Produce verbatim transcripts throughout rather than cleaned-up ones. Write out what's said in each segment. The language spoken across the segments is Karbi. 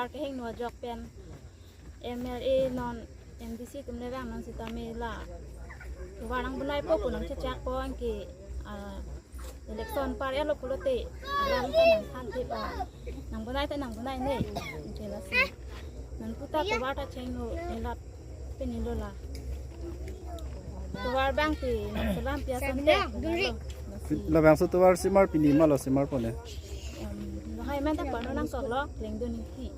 Kehingno ajok pen M L A non M D C atum le vang non sitame la tovar nangbonaipo pu nangchechakpo anke, ah, election par-etlo pulote alam ta nangthan thip, ah, nangbonai ta nangbonai ne. Anke lasi non puta tovar ta chengno, nelap pini lo la. Tovar abang te nangselam pi asonte. Lasi labangso tovar simar pini ma lo, simarpo ne? Em, lahai men ta pano nangkoklo, Klengdun Ingti.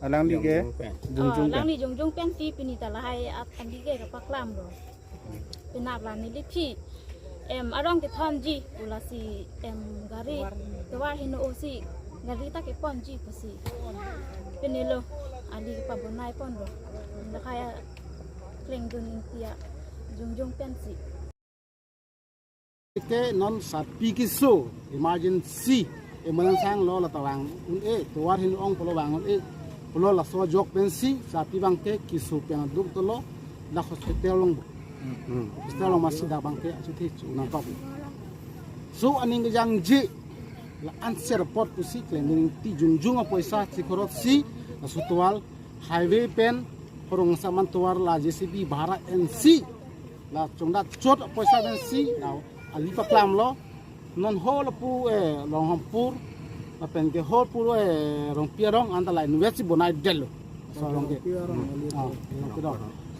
Alangli ke? Jongjong pen. Jongjong pen. Oh, alangli jongjong pensi pini ta lahai at andi ke kapaklamlo. Penap la neli phi, em, arong kethonji pu lasi, em, gari tovar heno-o si gari ta keponji pusi. Pini lo, ali kepabonaiponlo. Lahai Klengdun Ingti ajongjong pensi. Ke non sarpi keso emergency, emergency anglo la ta vang un-e, tovar heno-ong pulo vang un-e pulo, laso ajok pensi sarpi abangke keso pen aduk dolo, la hospital along. Hmm. Hospital along masi dak abangke achuthi chu nangkok. So aning kejangji la anser apot pusi Klengdun Ingti jongjong apoisa chikorot si laso tovar highway pen horong saman tovar la J C B bhara ensi, la chongdat chot apoisa pensi la ali paklamlo. Non ho lapu, eh, Ronghampur, lapen ke ho pu, eh, Rongpi arong anta la inutvet si bonaidetlo. So arong ke. Rongpi arong, ah,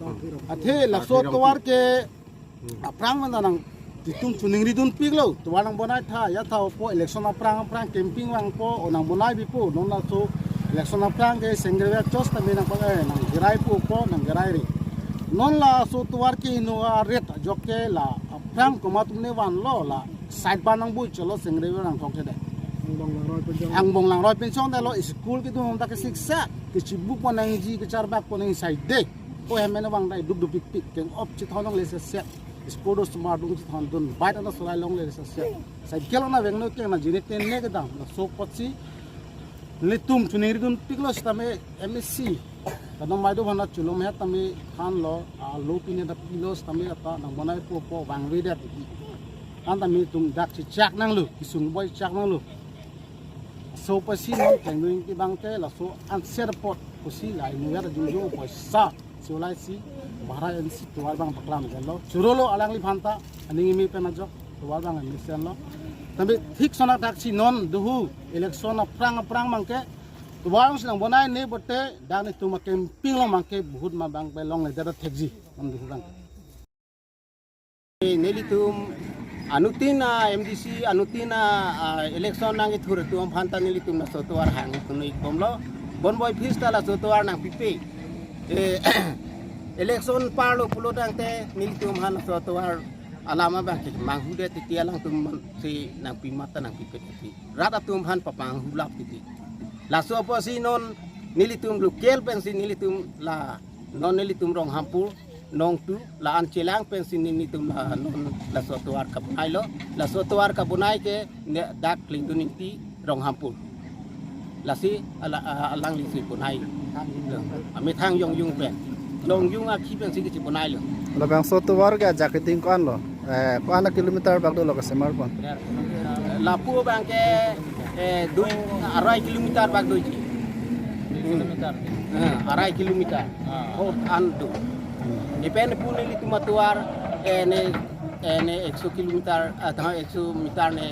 Rongpi arong. Athe laso tovar ke aphrang man nangtitum choningridunpiklo, tovar nangbonai tha, ya tha opo, election aphrang aphrang campaign vangpo, o nangbonai bipo, non laso election aphrang ke sengrever chos tame nangpa, eh, nanggerai pu opo, nanggerai ri. Non laso tovar ke heno aret ajok ke la aphrang komat atum ne vanlo, la side bar nangboi cholo sengrever nangthok thede. Angbong Langroi pen chong. Angbong Langroi pen chongdetlo, school kedun ta kesiksak, kechibuk pon nangji, kecharbak pon nangji side de. Ko hem mena vang dai duk duk pik pik, keng-op chithon longle se se. School do smart dung chithondun, bike anta solai longle se se. Cycle na vengno keng na jine ten ne kedam, laso apotsi nelitum choningridunpiklo sitame M A C. Kadam maido bhana chulom het tame thanlo, alo pine da pilo sitame ata nangbonaipo pu vangvedet. Anta nelitum dak chechak nanglo, kesung boi chak nanglo. So apotsi non Klengdun Ingti abangke laso anser apot pusi la inutvet ajongjong apoisa si ulai si bhara ensi tovar abang paklamdetlo. Chorolo alangliphan ta, aning imi pen ajok tovar abang enli senlo. Tapi thik sona dak si non duhu election aphrang aphrang abangke tovar si nangbonai ne bote, dak netum acampaign along abangke bahut ma abang pelongledet thekji non duhu abang. Nelitum anuttin a M D C, anuttin a, ah, election nangkethur atum aphan ta nelitum laso tovar hang kunui bomlo. Bonboi phis ta laso tovar nangpipe. Eh, election parlo pulo tangte nelitum aphan laso tovar alam abangke manghudet titi, alangtum si nangpi mat ta nangpipe titi. Rat atum aphan papang hulap titi. Laso apotsi non nelitum local pensi nelitum la non nelitum Ronghampur Nongtu la-an chelang pensi nelitum la non laso tovar kabonailo. Laso tovar kabonai ke ne dak Klengdun Ingti Ronghampur. Lasi ala, a, alangli si bonailo. Amethang Yongjong pen. Yongjong akhi pensi kechibonailo. Labangso tovar ke ajak keding ko-anlo? Eh, ko-an a kilometer bak dolo, kasemarpon? Lapu abangke, eh, dui, arai kilometer bak doji. Kilometer. Eh, arai kilometer. Ah. Ho an do. Ipen pu nelitum atovar, eh, ne, eh, ne ekso kilometer, ah, tha ekso meter ne,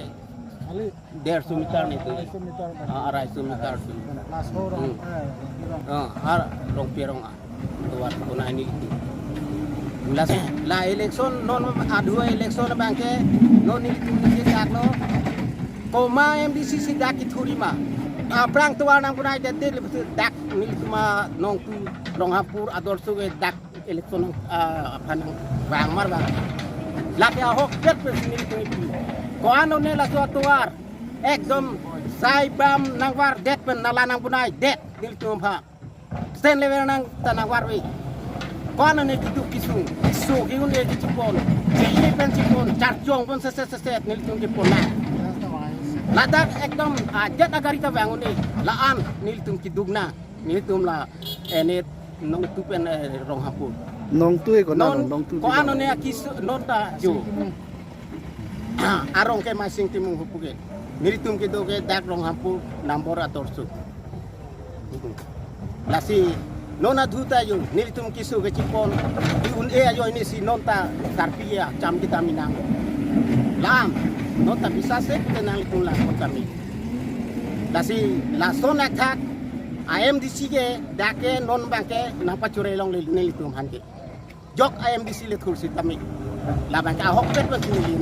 derso meter ne do. Arai so meter. Ah, arai so meter do. Last ho rong, hmm, eh, rong. Ah, har Rongpi arong, ah. Tovar kabonai nelitum. La, la election non adu election abangke non nelitum nelitum chaklo. Komat M D C si dak kethur ma. Aphrang tovar nangbonaidet le dak nelitum a Nongtu Ronghampur adorso ke dak election, ah, aphan nangvang mar vang. Lake ahokpet pensi nelitum ipi. Ko-an one laso atovar ekdom sai bam nangvardet pen nala nangbonaidet nelitum aphan. Stand level nang ta nangvarve. Ko-an one keduk kesung, so ke-un-e kechipon, chili pen chipon, charchong pon seset seset nelitum kepon nang. Ladak ekdom ajat agari ta vang un-e, la-an nelitum keduk nang, nelitum la, eh, ne Nongtu pen, eh, Ronghampur. Nongtu e ko na, non, Nongtu ko-an one akis non ta jo. Arong ke Masing Timung hupu ke. Nelitum kedo ke dak Ronghampur number atorso. Lasi non adhu ta yo nelitum keso kachepon, di un-e ajoine si non ta karpi ya cham kita minang. Lam non ta bisa se kita nanglitum lang kami. Lasi lason athak A M D C ke dak ke non abang ke nangpachore longle nelitum aphan ke. Jok A M D C le thur sitame, labang ke ahokpet abang si neli